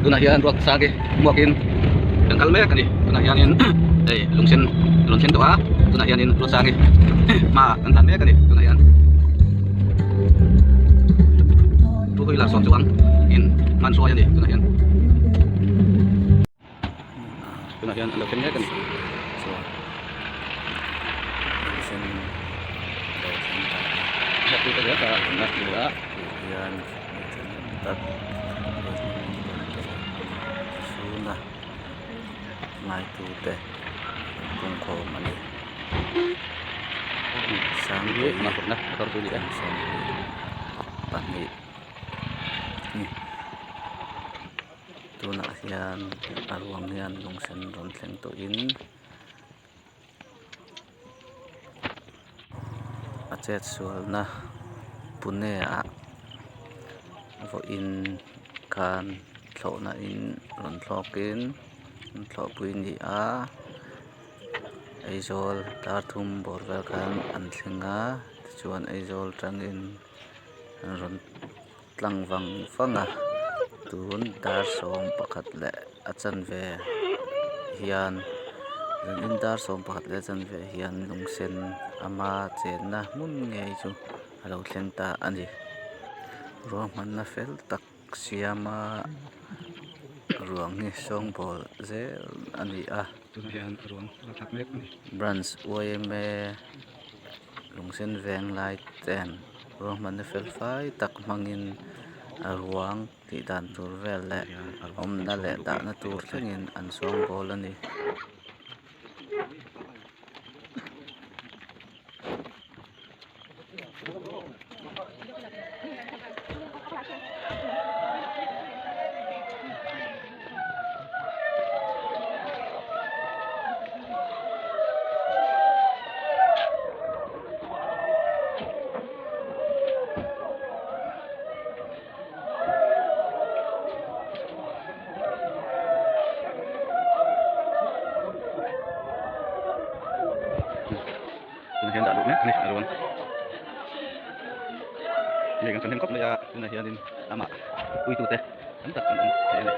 Tunah hian ruak sang hi hmuakin kan kal mek a ni. Tunah hianin hei lungsen rawn thleng tawh a, tunah hianin ruat sang hi hmaah kan tlan mek a ni. Tunah hian two wheeler sawm chuang in hman hruai a ni tunah hian. Tunah hian an lo thleng mek a ni. Chuan lungsen a lo thleng ta a. Hian mi thahnem tak chhuna ngaitute an pungkhawm a ni. Sangpui 22 ni. Tunah hian a ruang hian lungsen rawn thleng tawhin a chetsualna Pune ah vawiin khan thlawhna in rawn thlawkin an thlawhpui a ni a Aizawl dar thum bawr vel khan an thleng a tichuan Aizawl atangin an rawn tlang vang vang a tun dar 11 leh a chanve hian zanin dar 11 leh a chanve hian lung sen ama chenna hmun ngei chu a lo thleng ta a ni ruahmanna fel tak siama ruang hi sawngbawl zel a ni a branch yma lung sen veng lai ten. Ruahmanna fel fai tak hmangin a ruang tih dan tur vel leh awmna leh dahna tur thlengin an sawngbawl a ni. Tunah hian dah luh mek a ni a ruang hei kan hnem khawp mai a tunah hianin amah puitute tam tak an awm thei a ni.